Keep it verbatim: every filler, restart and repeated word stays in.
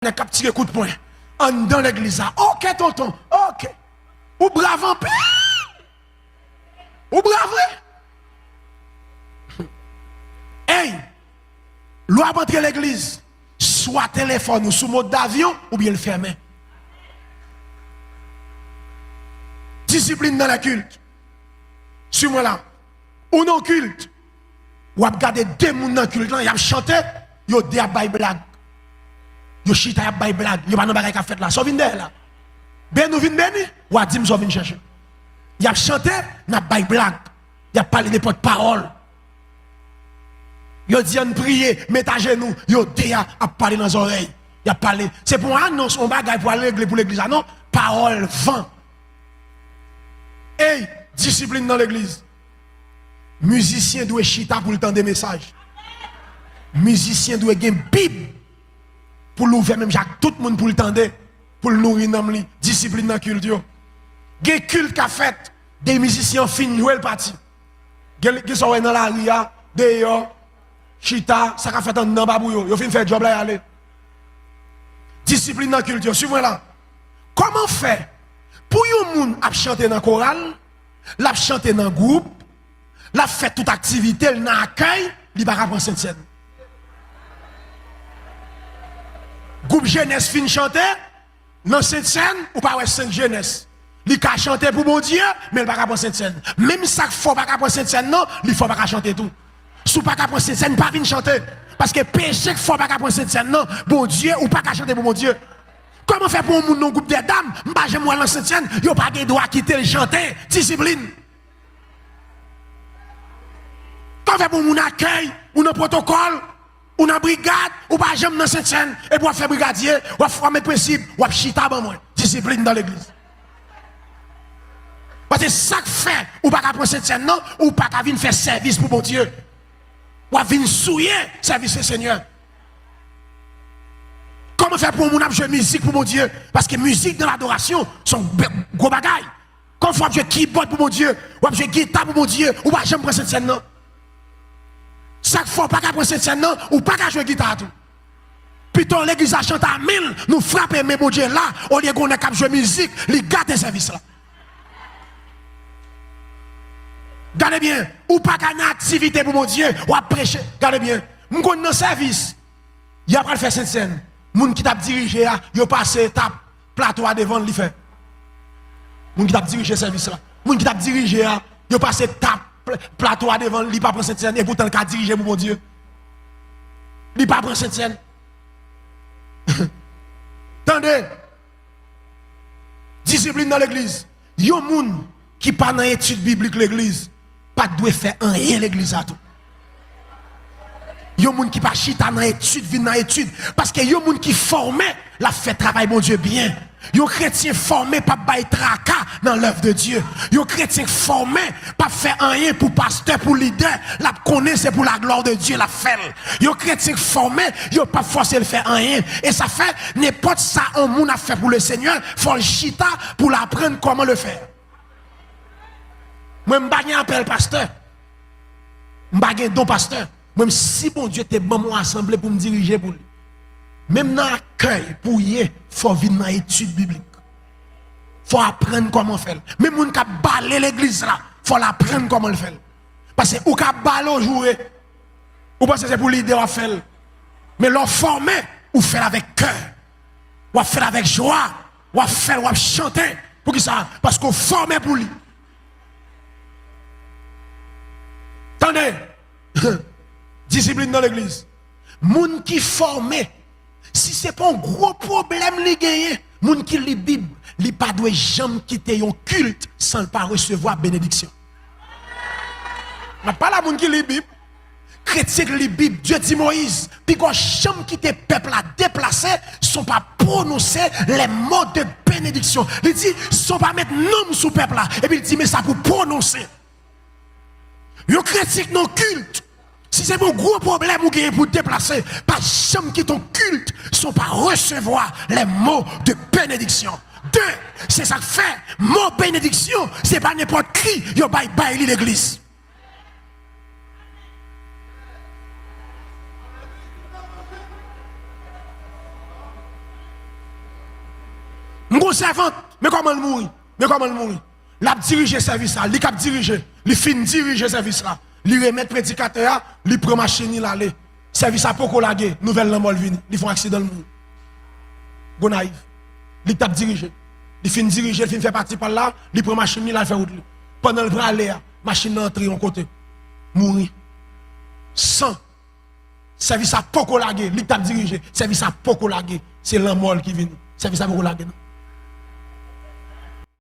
nèg k ap tire kout pwen anndan legliz la. Oke, tonton, oke. Ou brav anpil. Ou brav vre. Ey, lè w ap antre legliz, swa telefòn ou sou mòd avyon oubyen l fèmen. Disiplin nan le kilt. Swiv mwen la. Ou nan kilt, w ap gade de moun nan kilt lan, y ap chante, yo de ap bay blag. Yo chita, y ap bay blag. Yo pa nan bagay k ap fèt la. Sa w vin dèyè la? Beni w vin beni, w a di m sa w vin chèche. Y ap chante, n ap bay blag. Y ap pale nenpòt pawòl. Yo di ann priye, met ajenou, yo de a ap pale nan zòrèy. Y ap pale. Se pa yon anons, yon bagay pou al regle pou legliz la, non. Pawòl van. Ey, disiplin nan legliz. Mizisyen dwe chita pou l tande mesaj. Mizisyen dwe gen Bib pou l ouvè menm jan ak tout moun pou l tande, pou l nouri nanm li. Disiplin nan kilt yo. Gen kilt k ap fèt, de mizisyen an fin jwe, l pati. Gen, gen sa w wè nan lari a, deyò, chita, sa k ap fèt anndan pa pou yo. Yo fin fè djòb la, y ale. Disiplin nan kilt yo. Swiv mwen la. Kòman fè pou yon moun ap chante nan koral, l ap chante nan gwoup, l ap fè tout aktivite l nan akèy, li pa ka pran sentsèn? Gwoup jenès fin chante, nan sentsèn, ou pa wè senk jenès. Li ka chante pou Bondye, men l pa ka pran sentsèn. Menm sa k fè w pa ka pran sentsèn nan, li fè w pa ka chante tou. Si w pa ka pran sentsèn, pa vin chante. Paske peche k fè w pa ka pran sentsèn nan, Bondye, ou pa ka chante pou Bondye. Kòman fè pou yon moun nan gwoup dè dam, m pa janm wè l nan sentsèn, yo pa gen dwa kite l chante? Disiplin. Kòman fè pou yon moun akèy, ou nan pwotokòl, ou nan brigad, ou pa janm nan sentsèn, epi w ap fè brigadye, w ap, w ap met prensip, w ap chita ban mwen. Disiplin nan legliz. Paske sa k fè ou pa ka pran sentsèn nan, ou pa ka vin fè sèvis pou Bondye. W ap vin souye sèvis Lesenyè. Kòman fè pou yon moun ap jwe mizik pou Bondye? Paske mizik nan ladorasyon se yon gwo bagay. Kòman fè w ap jwe kibòd pou Bondye, w ap jwe gita pou Bondye, ou pa janm pran sentsèn nan? Sa k fè w pa ka pran sentsèn nan, ou pa ka jwe gita tou? Pito legliz la chante a men l, nou frape men Bondye la, olye gen yon nèg k ap jwe mizik, li gate sèvis la. Gade byen, ou pa ka nan aktivite pou Bondye, w ap preche. Gade byen, m konn nan sèvis, y ap al fè sentsèn. Moun ki t ap dirije a, yo pase etap, plato a devan l, li fè. Moun ki t ap dirije sèvis la. Moun ki t ap dirije a, yo pase etap, pl-, plato a devan l, li pa pran sentsèn, epoutan l ka dirije pou Bondye. Li pa pran sentsèn. Tande! Disiplin nan legliz. Yon moun ki pa nan etid biblik legliz pa t dwe fè anyen legliz la tou. Yon moun ki pa chita nan etid, vin nan etid. Paske yon moun ki fòme, l ap fè travay Bondye byen. Yon kretyen fòme p ap bay traka nan lèv de Dye. Yon kretyen k fòme p ap fè anyen pou pastè, pou lidè. L ap konnen se pou laglwa de Dye l ap fè l. Yon kretyen k fòme, yo p ap fòse l fè anyen. E sa fè, nenpòt sa yon moun ap fè pou Lesenyè, fò l chita pou l aprann kòman le fè. Mwen, m pa gen apèl pastè. M pa gen don pastè. Mwen, si Bondye te ban m yon asanble pou m dirije pou li, menm nan akèy pou w ye, fò w vin nan etid biblik. Fò w aprann kòman fè l. Menm moun k ap bale legliz la, fò l aprann kòman l fè l. Paske ou ka bale, w joure. Ou panse se pou lidè w ap fè l. Men lè w fòme, ou fè l avèk kè. W ap fè l avèk jwa. W ap fè l, w ap chante. Poukisa? Paske w fòme pou li. Tande! Disiplin nan legliz. Moun ki fòme, si se pa yon gwo pwoblèm li genyen, moun ki li Bib, li pa dwe janm kite yon kilt san l pa resevwa benediksyon. M ap pale a moun ki li Bib. Kretyen k li Bib, Dye di Moyiz, piga w janm kite pèp la deplase san w pa pwononse les mots de bénédiction. Li di, san w pa met non m sou pèp la. Epi l di, men sa pou pwononse. Yon kretyen k nan kilt, si se pa yon gwo pwoblèm ou genyen pou deplase, pa janm kite yon kilt san w pa resevwa les mots de bénédiction. De, se sa k fè, mo benediksyon, se pa nenpòt ki yo bay, bay li legliz. Yon sèvant, men kòman l mouri. Men kòman l mouri. L ap dirije sèvis la, li k ap dirije. Li fin dirije sèvis la. Li remèt predikatè a, li pran machin li, l ale. Sèvis la poko lage, nouvèl lanmò l vini. Li fè yon aksidan, l mouri. Gonayiv. Li k t ap dirije. Li fin dirije, li fin fè pati pa l la, li pran machin li, l al fè wout li. Pandan l prale a, machin nan antre yon kote. Mouri. San. Sèvis la poko lage, li k t ap dirije. Sèvis la poko lage. Se lanmò l ki vini. Sèvis la poko lage, non.